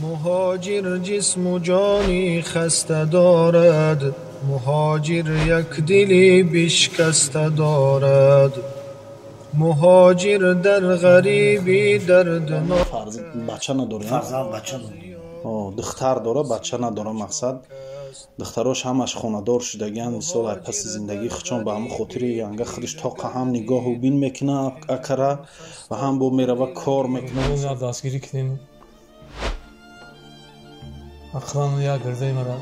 Муҳоҷир ҷисму ҷони хаста дорад, муҳоҷир як дили бишкаста дорад, муҳоҷир дар ғарибӣ дарднок. Бача надорад? Фарзанд бача надорад. Духтар дора, бача надора. Мақсад, духтарош ҳамаш хонадор шудагианд. Мисол, ай паси зиндагии худшон. Ба ҳамон хотири янга худаш тоқа ҳам нигоҳу бин мекуна акара ва ҳам бо мерава кор мекуна. Дастгирӣ кунем, ақлан як гирдаи мара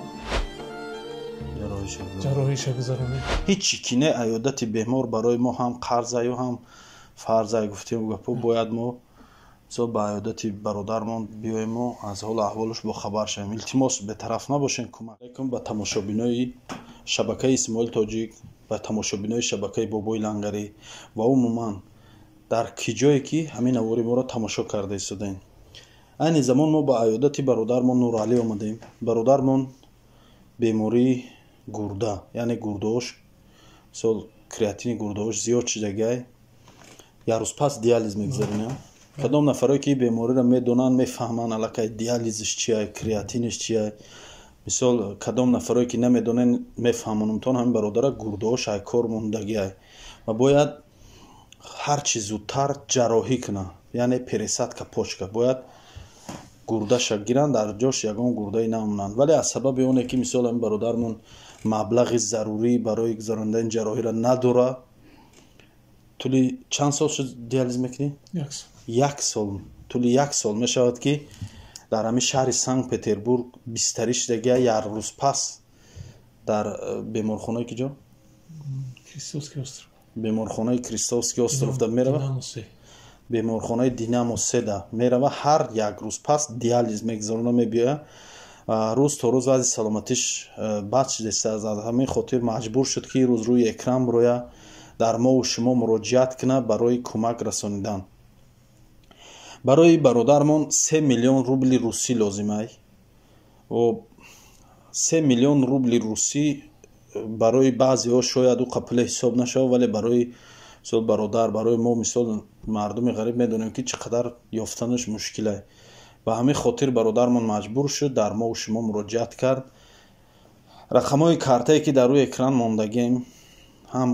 ҷарроҳиша гузаронем. Ҳичи ки не, аёдати бемор барои мо ҳам қарзаю, ҳам фарзай. Гуфтем гапо, бояд мо, мисол, ба аёдати бародармон биёему аз ҳолу аҳволаш бохабар шавем. Илтимос, бетараф набошем, кӯмак алайкум ба тамошобинои шабакаи Исмоил Тоҷик, ба тамошобинои шабакаи Бобои Лангарӣ ва умуман дар ки ҷое ки ҳамин навори моро тамошо карда истодаем. Айни замон мо ба аёдати бародармон Нуралӣ омадем. Бародармон бемории гурда, яъне гурдаош, мисол, креатини гурдаош зиёд шидагай, як рӯз пас диализ мегузаронем. Кадом нафарое ки бемориро медонанд, мефаҳманд аллакай диализш чия, креатиниш чия. Мисол, кадом нафарое ки намедонанд, мефаҳмонумтон. Ҳамин бародара гурдаош ай кор мондагиай ва бояд ҳарчи зудтар ҷарроҳӣ кунад, яъне пересадка почка. Бояд гурдаша гиранд, дар ҷош ягон гурдае намонанд. Вале аз сабаби оне ки, мисол, ҳамин бародармон маблағи зарурӣ барои гузаронидани ҷарроҳиро надора, тӯли чанд сол шуд диализ мекунӣ? Як сол. Тӯли як сол мешавад, ки дар ҳамин шаҳри Санкт Петербург бистарӣ шудагия. Як рӯз пас дар беморхонаи ки ҷо, беморхонаи Крестовский островда мерава, беморхонаи Динамо седа мерава, ҳар як рӯз пас диализ мегузарона, мебиёяд. Рӯз то рӯз вазъи саломатиш бад шудааст. Аз ҳамин хотир маҷбур шуд, ки рӯз рӯи экран бирояд, дар мову шумо муроҷиат кунад барои кӯмак расонидан. Барои бародармон 3 миллион рубли русӣ лозимай. 3 миллион рубли русӣ барои баъзеҳо шояд ӯ қапуле ҳисоб нашавад, вале барои, мисол, бародар, барои мо, мисол, мардуми ғариб медонем, ки чӣ қадар ёфтанаш мушкилай. Ба ҳамин хотир бародармон маҷбур шуд, дар мову шумо муроҷиат кард. Рақамҳои картае ки дар рӯи экран мондагем, ҳам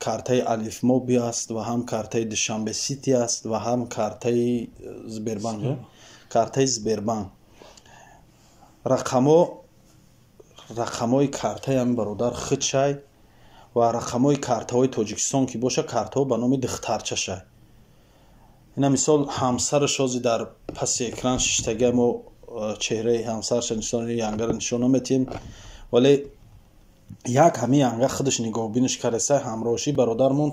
картаи Алифмоби аст ва ҳам картаи Душанбе Сити аст ва ҳам картаи Сбербанк, картаи Сбербанк. Рақамҳои картаи ҳамин бародар худшай ва рақамҳои картаҳои Тоҷикистон ки боша, картаҳо ба номи духтарчашай. Ина, мисол, ҳамсараш ҳозир дар паси экран шиштага. Мо чеҳраи ҳамсараша нишон, янгара нишон наметиҳем, вале як ҳамин янга худаш нигоҳбиниш кардаста, ҳамроҳши. Бародармон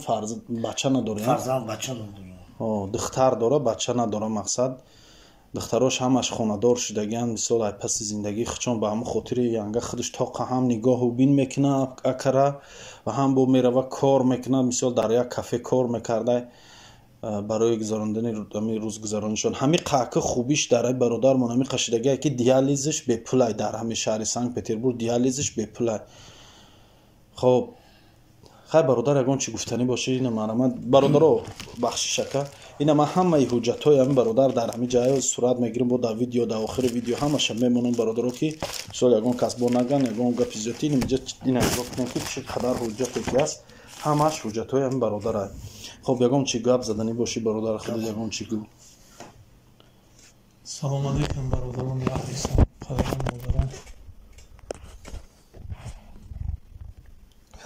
бача надорад? Фарзанд бача надорад. Духтар дора, бача надора. Мақсад, духтарош ҳамаш хонадор шудагианд. Мисол, ай паси зиндагии худшон. Ба ҳамон хотири янга худаш тоқа ҳам нигоҳу бин мекуна акара ва ҳам бо мерава кор мекуна. Мисол, дар як кафе кор мекарда барои гузарондани ҳамин рӯзгузаронишон. Ҳамин қаъки хубиш дар ай бародармон ҳамин қашидагие, ки диализш бепулай. Дар ҳамин шаҳри Санкт Петербург диализш бепулай. Хоб, хай, бародар, ягон чӣ гуфтанӣ бошӣ? Ина марҳамат, бародаро, бахшишака. Ина ман ҳамаи ҳуҷҷатҳои ҳамин бародар дар ҳамин ҷая сурат мегирам, бо дар видео, дар охири видео ҳамаша мемонам, бародаро, ки мисол ягон кас бо наган ягон гапи зиёдтӣ. Инҷа ина нигоҳ кунем, ки чӣ қадар ҳуҷҷате ки ҳаст, ҳамаш ҳуҷҷатҳои ҳамин бародарай. Хоб, ягон чӣ гап заданӣ бошӣ, бародар, худат ягон чӣ гӯ. Салом алейкум, бародарони аҳли ислом, падарон, модарон.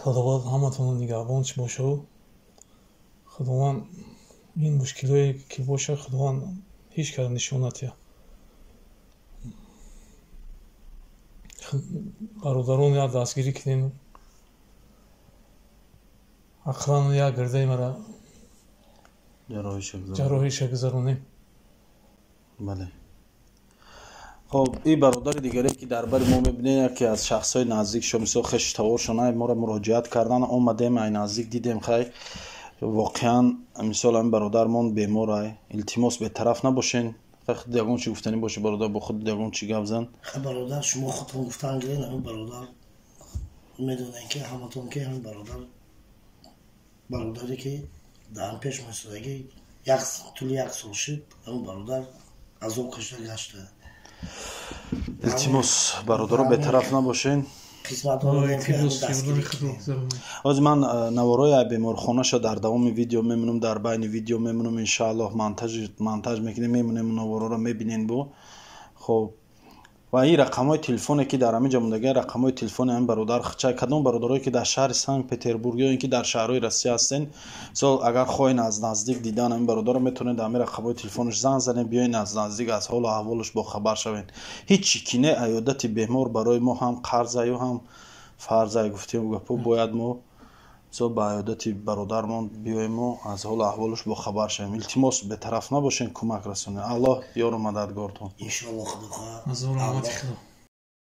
Худованд ҳаматонро нигаҳбонч бошаву Худованд ин мушкилое ки бошад, Худованд ҳеҷ кара нишон натиҳад. Бародарон, як дастгирӣ кунем, ақлан як гирдаи мара ҷарроҳиша гузаронем. Бале. Хоб, ин бародари дигаре ки дар бари мо мебинед, яке аз шахсҳои наздикшо, мисол, хешу таворшон ай моро муроҷиат кардан, омадем, ай наздик дидем. Хай, воқеан, мисол, ҳамин бародармон бемор ай. Илтимос, бетараф набошен. Худ ягон чӣ гуфтанӣ бошӣ, бародар, бо худ ягон чӣ гап зан. Хай, бародар, шумо худтон гуфтан гирен. Ҳамин бародар, медонем, ки ҳаматон, ки ҳамин бародар, бародаре ки дар пеш месодагӣ, як тӯли як сол шуд, ҳамин бародар азоб кашида гашта. Илтимос, бародаро, бетараф набошен. Ҳозир ман наворои беморхонаша дар давоми видео мемонам, дар байни видео мемонам, иншааллоҳ, монтаж мекунем, мемонем, навороро мебинен бо. Хоб, ва ин рақамҳои телефоне, ки дар ҳамин ҷо мондага, рақамҳои телефони ҳамин бародар хча. Кадом бародарое, ки дар шаҳри Санкт Петербург ё ин ки дар шаҳрҳои Россия ҳастен, мисол, агар хоҳен аз наздик дидан ҳамин бародарро, метавонед дар ҳамин рақамҳои телефонаш занг занед, биёен, аз наздик аз ҳолу аҳволаш бохабар шавед. Ҳичи ки не, аёдати бемор барои мо ҳам қарзаю, ҳам фарзай, гуфтем гапо, бояд мо, мисол, ба аёдати бародармон биёему аз ҳолу аҳволаш бохабар шавем. Илтимос, бетараф набошен, кӯмак расонед. Аллоҳ ёру мададгортон. Иншоалло, Худо.